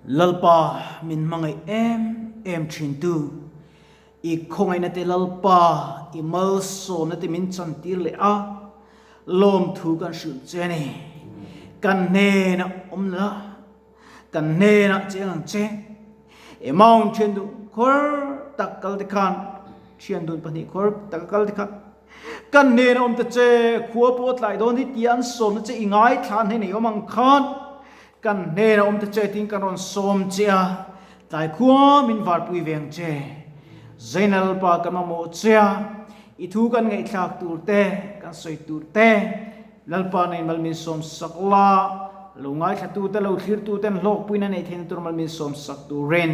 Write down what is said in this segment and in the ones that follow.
Lalpa min hmangaih em em thin tu i khawngaihna te Lalpa i malsawmna te min chantir leh a lawmthu kan hrilh che a ni. Kan hnenah awm la. Kan hnenah cheng ang che. Emaun thian duh khawr tak kal te khan thian dun pahnih khawr tak a kal te kha kan hnenah awm ta che khua pawh tlai dawn hi tia an sawmna che i ngaithla an hnenah i awm ang khan kan hnenah awm ta che tiin kan rawn sawm che a tlai khua min varpui ve ang che. Zainal pa kan mamawh che a i thu kan ngaihthlak tur te kan sawi tur te Lalpa nei mal min sawm sak la, lo ngaithlatute lo thlirtuten hlawkpuina neih theihna tur mal min sawm sak turin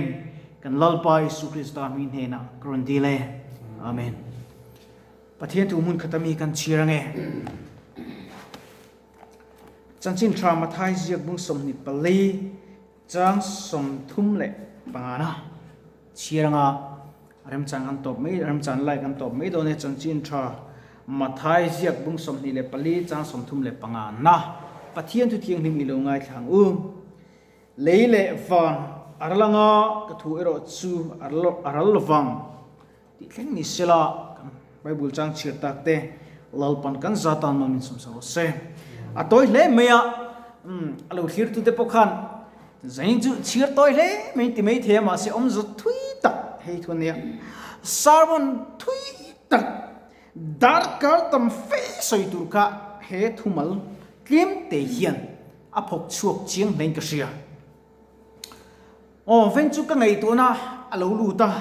kan Lalpa Isu Krista hming hnenah ka rawn dil e. Amen. Pathian thu hmun khata mi kan chhir ange. Chanchin tha Mathai ziak bung 24 chang 35 na chhir anga remchang kan tawp mai remchan lai kan tawp mai dawn e chanchin tha Mathai ziak bung 24 chang 35 na Pathian thu thianghlim i lo ngaithla ang u. Lei leh van a ral anga ka thu erawh chu a ral lovang tih thleng ni sela kan Bible chang chhiar tak te Lalpan kan za tan man min sawmsa rawh se. A tawi hle mai a, a lo thlir tute pawh khan zain chu chhiar tawi hle mai ti mai thei a mahse awmze thui tak hei thu a nia. Sermon thui tak darkar tam fe sawi tur kha he thumal tlem te hian a phawk chhuak chiang hlein ka hria. Aw veng chu ka ngaihtuahna a lo lut a.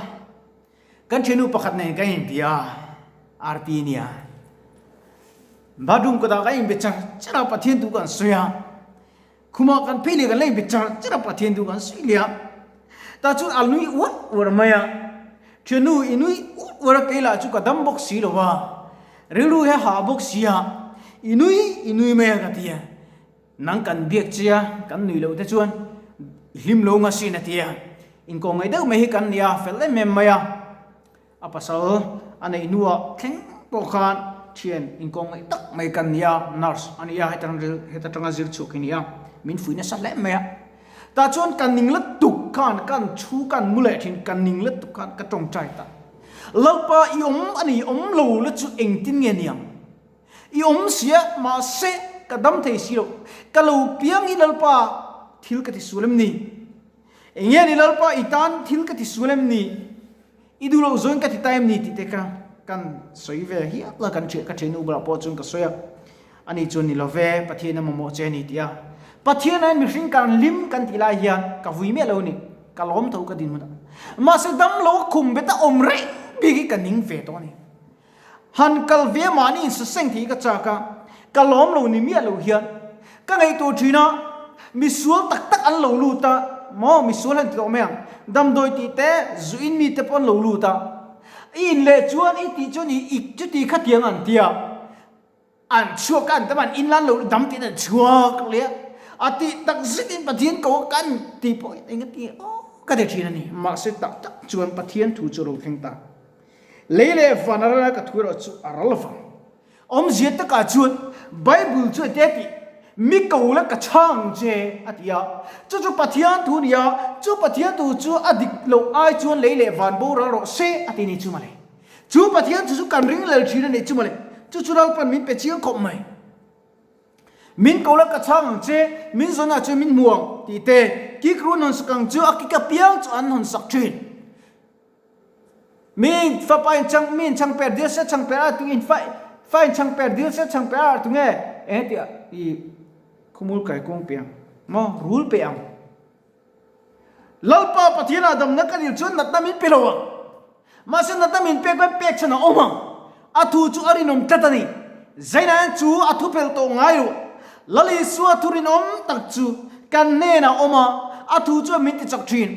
Kan thiannu pakhat nen kan inbia a, RP nia. Bathroom kawtah kan inbe char char a, Pathian thu kan sawi a. Khumah kan phei leh kan la inbe char char a, Pathian thu kan sawi leh a. Tah chuan a nui uar uar mai a. Thiannu i nui uar uar a, kei lah chu ka dam bawk si lo va. Rilru hi a hah bawk si a, i nui i nui mai a ka ti a. Nang kan biak che a, kan nui loh te chuan hlim lo nga sin a ti a. Inkawh ngaih deuh mai hi kan ni a, fel em em mai a. A pasal a neih hnuah thleng pawh khan thian inkawh ngaih tak mai kan ni a, nurse a ni a, heta tanga zir chhuak hi ni a, min fuih nasa hle mai a. Tah chuan ka ning la tuk khan kan chhu kan mu leh thin, ka ning la tuk khan ka tawngtai ta. Lalpa i awm a ni, awm lo la chu engtin nge niang? I awm sia, mahse ka dam thei si lo. Ka lo piang hi Lalpa thil ka ti sual em ni? Eng nge ni Lalpa i tan thil ka ti sual em ni? I duh loh zawng ka ti ta em ni tih te kha kan sawi ve hial a, kan ka thiannu bulah pawh chuan ka sawi a. Ani chuan ni lo ve, Pathian a mamawh che a ni tih a. Pathian ah mihring kan hlim kan tih lai hian ka vui miah lo ni, ka lawm tho ka dinhmun a. Mahse dam lo a khum bet a awm reng bik hi ka ning ve tawh a ni. Han kal ve mahni in saseng thei ka chak a, ka lawm lo ni miah lo hian ka ngaihtuah thin a, misual tak tak an lo lut a, maw misual han ti tawh mai ang, damdawi tih te zu in mi te pawh an lo lut a, i in leh chuan i tih chuan i ik chuti khatiang an ti a, an chhuak a an tam an in lan lo dam tiin an chhuak leh a, a tih tak zet in Pathian ko a kan tih pawh eng a ti aw ka ti thin a ni, mahse tak tak chuan Pathian thu chu a lo thleng ta. Lei leh van a ral a ka thu erawh chu a ral vang. Awmzia takah chuan Bible chu ete tih mi ko la ka chhang che a ti a. Chu chu Pathian thu a ni a, chu Pathian thu chu a dik loh ai chuan lei leh van boral rawh se a ti ni chu mawle. Chu Pathian thu chu kan ring lel thin a nih chu mawle. Chu chu Lalpan min pe chiang khawp mai. Min ko la ka chhang ang che, min zawn ah chuan min hmu ang tih te, kik run hawn sak ang chu a kik apiang chu an hawn sak thin. Mi fapa in chang mi in chang per dil se chang per a tu in fa fa in chang per dil se chang per a tu nge eng ti i khumul kai kung pe ang mo rul pe ang Lalpa Pathian ah damna ka dil chuan natna min pe lo ang mahse natna min pek pawn pek chhan a awm ang a thu chu a rinawm tlat a ni Zaina hian chu a thu pel tawh ngai lo Lal Isua thu rinawm tak chu kan hnenah a awm a a thu chuan min ti chak thin.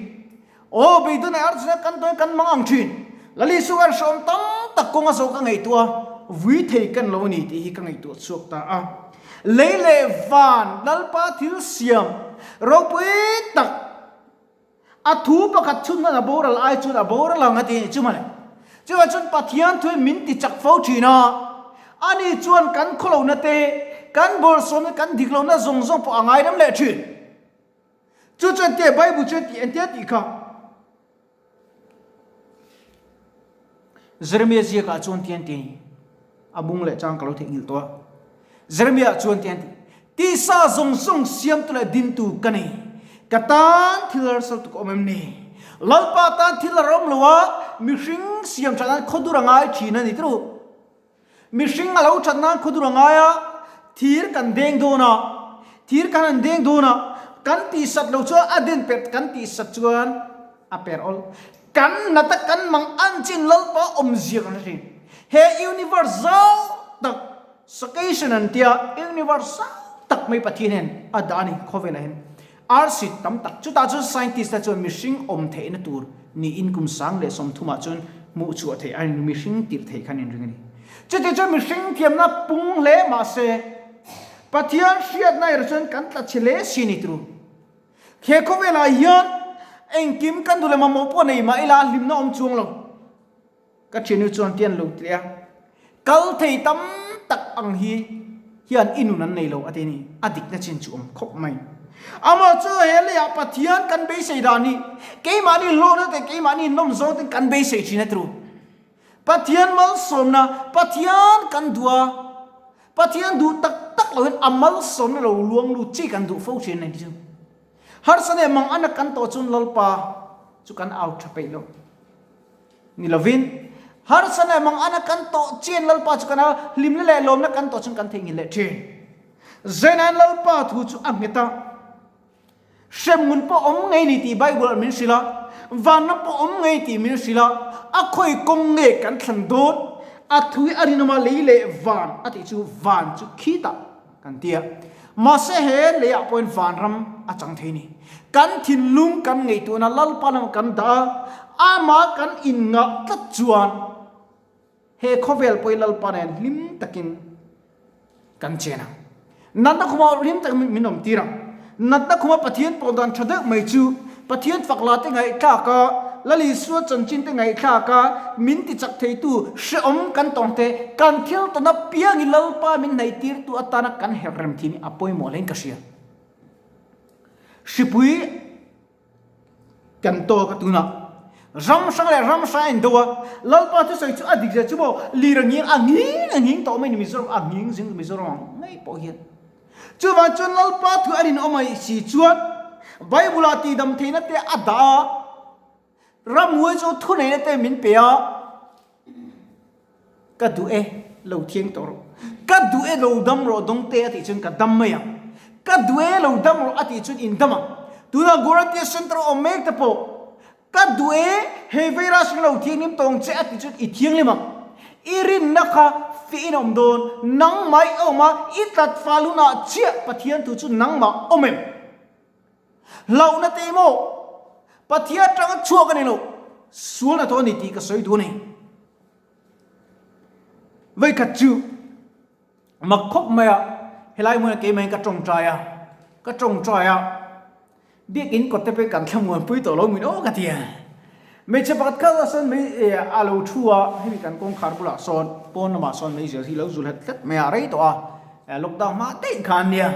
Aw, beidawna archana kan tawi kan mang ang thin. Lali chu kan hreawm tam tak kawnga zo ka ngaihtuah a, vui thei kan lo a ni tih hi ka ngaihtuah chhuak ta a. Lei leh van Lalpa thil siam ropui tak a thu pakhat chhun hman a boral ai chuan a boral ang a ti a ni chu mawle. Chuvang chuan Pathian thu hi min ti chak fo thin a, ani chuan kan khawlohna te, kan bawlhsawmna, kan diklohna zawng zawng pawh a ngaidam leh thin. Chu chuan te Bible chuan tih entia tih kha. Jeremiah ziakah chuan tian ti a bung leh chang ka lo theihnghilh tawh a. Jeremiah chuan tian ti, Tisa zawng zawng siamtu leh dintu ka ni. Ka tan thil harsal tuk a awm em ni? Lalpa tan thil a rawm lo a, mihring siam that nan khawdur a ngai thin a ni tru. Mihring a lo that nan khawdur a ngai a, thir kan deng dawn a, thir kan han deng dawn a, kan tihsat lo chuan a den perh kan tihsat chuan a per awl. Kan nata kan mang an chin Lalpa awmzia kan hre thin. He universe zau tak Sakation an tia universe zau tak mai Pathian hian a dah a ni khawvelah hian. Arsi tam tak chutah chuan scientist te chuan mihring awm theihna tur niin kum 1030 ah chuan hmuh chhuah theih a ni mihring tirh theih khan inring a ni. Chutih chuan mihring thiamna pung hle mahse Pathian hriatna erawh chuan kan tla chhe hle si a ni turu. He khawvelah hian engkim kan duh leh mamawh pawh nei mah ila hlimna awm chuang lo. Ka thiannu chuan tian lo ti leh a, kal thei tam tak ang hi hian i nun an nei lo a ti a ni. A dikna chin chu awm khawp mai. Amah chu he leiah Pathian kan beisei dan hi keimahni hlawhna te keimahni nawm zawng ten kan beisei thin a tru. Pathian malsawmna, Pathian kan duh a, Pathian duh tak tak loin a malsawmna lo luang lut chi kan duh fo thin a ni chu. Harsa leh mang ana kan tawh chuan Lalpa chu kan au tha peih lo. Ni lovin, harsa leh mang ana kan tawh chian Lalpa chu kan au, hlimna leh lawmna kan tawh chuan kan theihnghilh leh thin. Zenain Lalpa thu chu a nghet a. Hremhmun pawh awm ngei ni tih Bible ah min hrilh a, vanram pawh awm ngei tih min hrilh a, a khawi kawng nge kan thlan dawn? A thui a rinawm a lei leh van a tih chu van chu khitah kan ti a. Mahse he leiah pawhin vanram a chang thei ni. Kan thinlung kan ngaihtuahna Lalpa lamah kan dah a, amah kan inngah tlat chuan he khawvel pawhin Lalpa nen hlim takin kan chen ang. Natna khuma hlim takin min awm tir ang. Natna khuma Pathian pawl dan tha deuh mai chu Pathian fak la te ngaihthlak a, Lal Isua chanchin te ngaihthlak a, min ti chak theitu hrehawm kan tawng te, kan thil tawn apiangin Lalpa min hnaih tirtu atana kan herh rem thin hi a pawimawh hlein ka hria. Hripui Kan tawk a tunah ram hrang leh ram hrang a in do a, Lalpa thusawi chu a dik zia chu maw lir a nging a nging a nging tawh mai ni Mizoram a nging zing Mizoram ang ngei pawh hian. Chuvang chuan Lalpa thu a rinawm a si chuan Bible ah tihdam theihna te a dah a, ramhuai chu thuneihna te min pe a, Ka duh e, lo thiang tawh rawh. Ka duh e, lo dam rawh dawng te a tih chuan ka dam mai ang. Ka duh e, lo dam rawh a tih chuan in dam ang. Tunah Guarantee Centre awm mek te pawh, Ka duh e, hei virus ring lo thianghlim tawng che a tih chuan i thianghlim ang. I rinna kha fih in a awm dawn, nangmah i awm a, i tlat fal hunah chiah Pathian thu chu nangmah awm em? Hlauhna te maw? Pathian atanga chhuak a ni lo, sualna tawh a ni tih ka sawi duh a ni. Vawikhat chu mak khawp mai a, helai hmunah keimah in ka tawngtai a, ka tawngtai a, biakinn kawt te pawh kan thlamuanpui tawh lo min aw ka ti a. Hmeichhe pakhat kha ah sawn mei a lo thu a, hemi kan kawngkhar bulah sawn pawn lamah sawn meizial hi lo zul het hlet mai a, rei tawh a, lockdown hma daih kha an nia.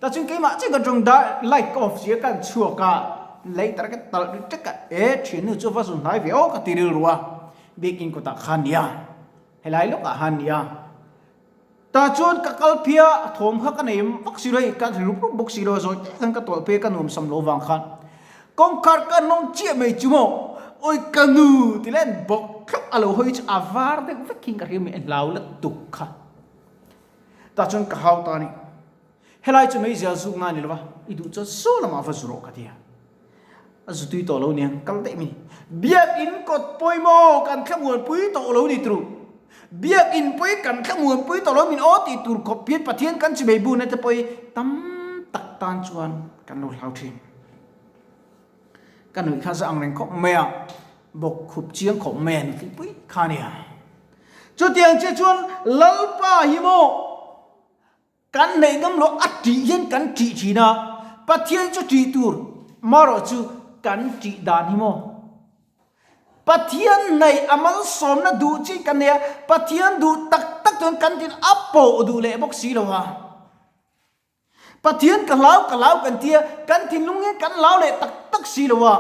Ta chuan keimah chiah ka tawng da light ka off si a ka chhuak a lei tar ka talh ri ṭek a e thiannu chu va zun hnai ve aw ka ti rilru a biakinn kawtah khan nia helai lawkah han nia ta chuan ka kal phei a thawm kha ka nei vak si lo hei ka ri rup rup bawk si lo a zawi te khan ka tawlh phei a ka nuam sam lo vang khan kawngkhar ka nawm chiah mai chu maw awi ka nu ti leh an bawk thlap a lo hawi chu a var deuh vek hi ka hria mai a hlau la tuk kha ta chuan ka hau ta a ni. Helai chu meizial zuk ngai ni lova, i duh chuan saw lamah va zu rawh ka ti a. A zu tui tawh lo niang, kal daih mai. Biakinn kawt pawimawh kan thlamuanpui tawh lo ni turu. Biakinn pawi kan thlamuanpui tawh lo min aw tih tur khawp hian Pathian kan chimei buna te pawi tam tak tan chuan kan lo hlau thin. Ka nuih kha za ang reng khawp mai a, bawk khup chiang khawp mai a nutling pui kha a nia. Chutiang che chuan Lalpa hi maw? Kan neih ngam loh a ṭih hian kan ṭih ṭhin a, Pathian chu ṭih tur marawh chu kan ṭih dan hi maw? Pathian neih a malsawmna duh chi kan nei a, Pathian duh tak tak chuan kan tin a pawh duh leh bawk si lo a. Pathian ka hlau ka hlau kan tia, kan thinlung hian kan hlau leh tak tak si lo a.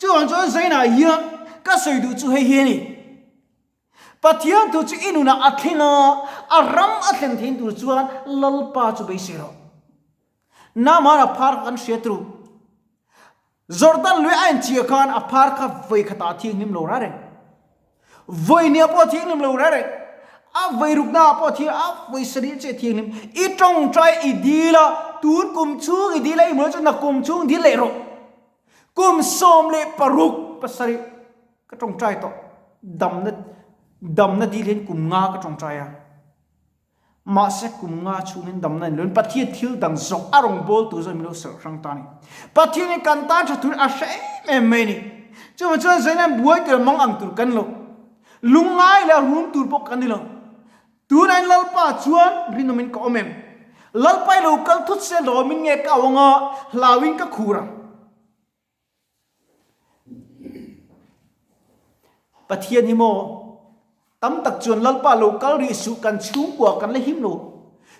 Chuvang chuan Zainah hian ka sawi duh chu hei hi a ni. Pathian thu chu i nunah a thleng a, a ram a thlen thein tur chuan Lalpa chu beisei rawh. Naaman a phar kha kan hria tru. Jordan lui a inchhiah khan a phar kha vawi khatah a thianghlim lo reng reng. Vawi hniah pawh a thianghlim lo reng reng. A vawi ruknaah pawh a thiang, a vawi sarih chiah a thianghlim. I tawngtai i dil a, tun kum chhung i dil a, i hmuh chu na kum chhung dil leh rawh. Kum 16 pasarih ka tawngtai tawh. Damna damna dil hian kum nga ka tawngtai a. Mahse kum nga chhungin damna in lun Pathian thil dang zawk a rawn bawl tur zawk min lo serh hrang ta a ni. Pathian in kan tan tha tur a hre em em mai a ni. Chuvang chuan zaina buai tur mang ang tur kan lo. Lungngai leh rum tur pawh kan ni lo. Tunah in Lalpa chuan rinawm in ka awm em? Lalpa i lo kal thut se lawmin nge ka au anga hlauin ka khur ang? Pathian hi maw tam tak chuan Lalpa lo kal rih suh kan chhungkua kan la him lo,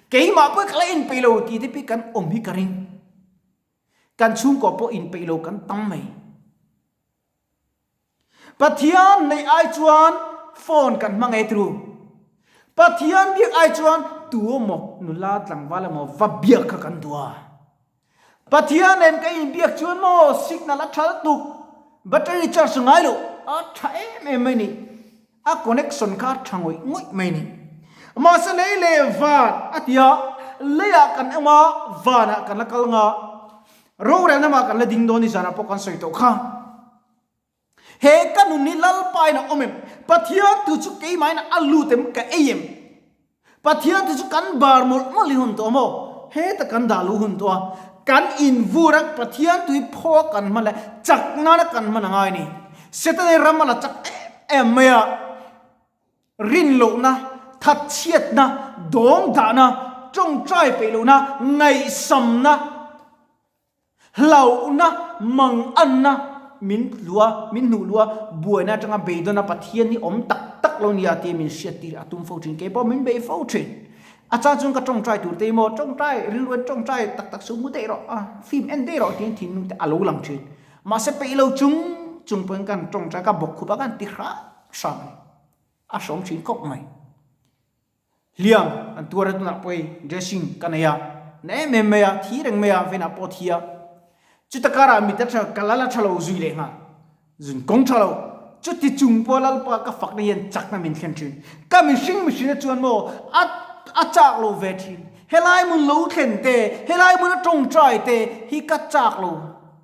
keimah pawh ka la inpeih lo tih te pi kan awm hi ka ring. Kan chhungkua pawh inpeih lo kan tam mai. Pathian neih ai chuan phone kan hmang e tru. Pathian biak ai chuan tu emaw nula tlangval emaw va biak kha kan duh a. Pathian nen ka inbiak chuan maw signal a tha lutuk, battery charge ngai loh a tha em em mai ni. A connection kha a tha ngawih ngawih mai ni. Mahse lei leh van a ti a, leiah kan awm a, vanah kan la kal nga, rorelna mah kan la ding dawn ni zanah pawh kan sawi tawh kha. He ka nun hi Lalpa in a awm em? Pathian tu chu keimahin a lut em? Ka ei em? Pathian tu chu kan bar mawlh mawlh hi hun tawh maw? Heta kan dah luh hun tawh a, kan invur a, Pathian tu hi phaw a kan hman leh chak nana kan hman a ngai a ni. Setana hi ram a la chak em em mai a, rin lohna, thatchhiatna, dawngdahna, tawngtai peih lohna, ngaihsamna, Hlauhna, manganna min tlu a, min hnuh luh a, buaina atanga beidawn a Pathian hi awm tak tak lo nia tia min hriat tir a tum fo thin. Kei pawh min bei fo thin. A chang chuan ka tawngtai tur te hi maw, tawngtai rilruin tawngtai tak tak suh mu daih rawh a, film en daih rawh tiin thinlung te a lo lang thin. Mahse peih lo chung chung pawhin kan tawngtai ka bawk khup a, kan ti hram hram a ni. A hrawm thin khawp mai. Hliam an tuar a tunah pawh hei dressing ka nei a, na em em mai a, thi reng mai a, venah pawh thi a. Chuta karah mit a tha, ka lal a tha lo zui leh nghal, zun kawng tha lo. Chuti chung pawh Lalpa ka fakna hian chakna min thlen thin. Ka mihring mihrinna chuan maw a a chak lo ve thin. Helai hmun lo thlen te, helai hmun a tawngtai te hi ka chak lo,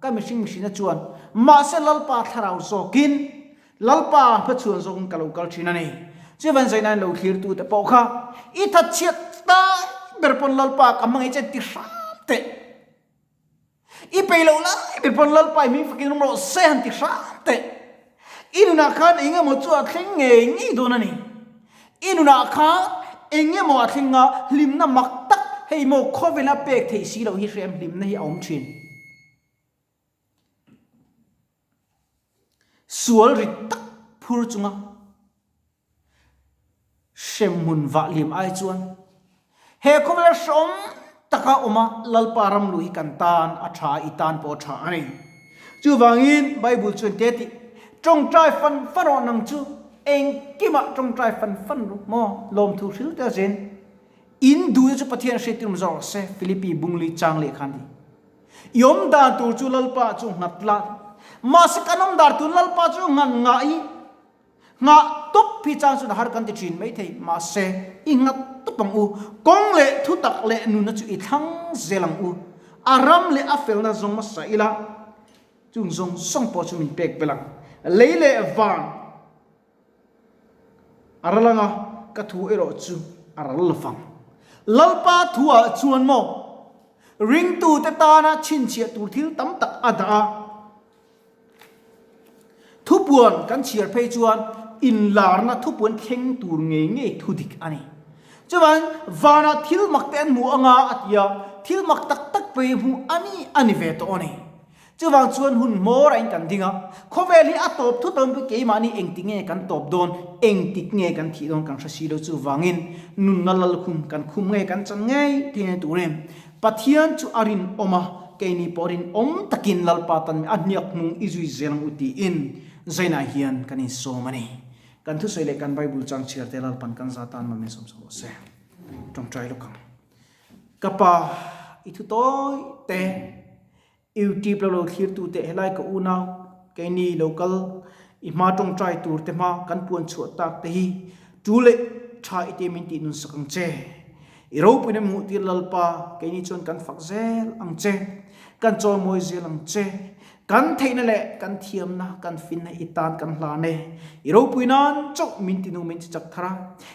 ka mihring mihrinna chuan. Mahse Lalpa thlarau zawkin Lalpa hmachhuan zawkin ka lo kal thin a ni. Chuvan zainain lo thlirtute pawh kha i thatchhiat tlai ber pawn Lalpa ka hmangaih che ti hram teh. I peih loh lai ber pawn Lalpa i hming fakin awm rawh se han ti hram teh. I nunah khan eng emaw chu a thleng ngei ngei dawn a ni. I nunah khan eng emaw a thleng a, hlimna mak tak hei maw khawvela pek theih si loh hi hriam hlimna hi a awm thin. Sual rit tak phur chunga hremhmun vah liam ai chuan he khawvela hrawm taka awma Lalpa ram luh hi kan tan a tha a, i tan pawh a tha a ni. Chuvangin Bible chuan te tih, Tawngtai fan fan rawh nang chu engkimah tawngtai fan fan ru maw lawmthu hril te a zen. In duhna chu Pathian hriattir awm zawk rawh se, Philippi bungli chang leh khan ti. I awm dan tur chu Lalpa chu nghat la, mahse kan awm dar tur Lalpa chu nghat ngah i nghah tawp hi chang chuan a har kan ti thin mai thei, mahse i nghat tawp ang u, kawng leh thutak leh nunna chu i thlang zel ang u, a ram leh a felna zawng hmasa ila chung zawng zawng pawh chu min pek belh ang, lei leh van a ral anga ka thu erawh chu a ral lo vang. Lalpa thuah chuan maw ringtute tana chhinchhiah tur thil tam tak a dah a, thupuan kan chhiar phei chuan inlarna thupuan thleng tur ngei ngei thu dik a ni. Chuan vanah thil mak te an hmu anga a ti a, thil mak tak tak pei hmuh a ni a ni ve tawh a ni. Chuvang chuan hun hmawr a in kan ding a, khawvel hi a tawp thut awm pawh keimahni engtik nge kan tawp dawn, engtik nge kan thih dawn kan hre si lo chuvangin nunna lalkhum kan khum nge kan chan ngei thei na turin. Pathian chu a rinawm a, keini pawh rinawm takin Lalpa tan a hniak hnung i zui zel ang u tiin zainah hian kan insawm a ni. Kan thusawi leh kan Bible chang chhiar te Lalpan kan za tan mawmin sawm sawm rawh se. Tawngtai lawk ang. Ka pa, i thu tawi te, YouTube lo lo thlir tu te helai ka unau keini lo kal i hma tawngtai tur te hma kan puan chhuah tak te hi tu leh tha i te min tih nun sak ang che. I ropuina hmuh tir Lalpa keini chuan kan fak zel ang che, kan chawimawi zel ang che. Kan theihna leh kan thiamna, kan finna i tan kan hlan e. I ropui nan chauh min ti nu min ti chak thar a.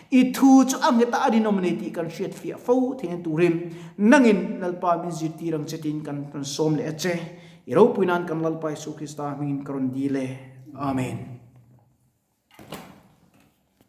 I thu chu a nghet a a rinawm a ni tih kan hriat fiah fo theihna turin nangin Lalpa min zirtir ang che tiin kan rawn sawm leh a che. I ropui nan kan Lalpa Isu Krista hmingin ka rawn dil e. Amen.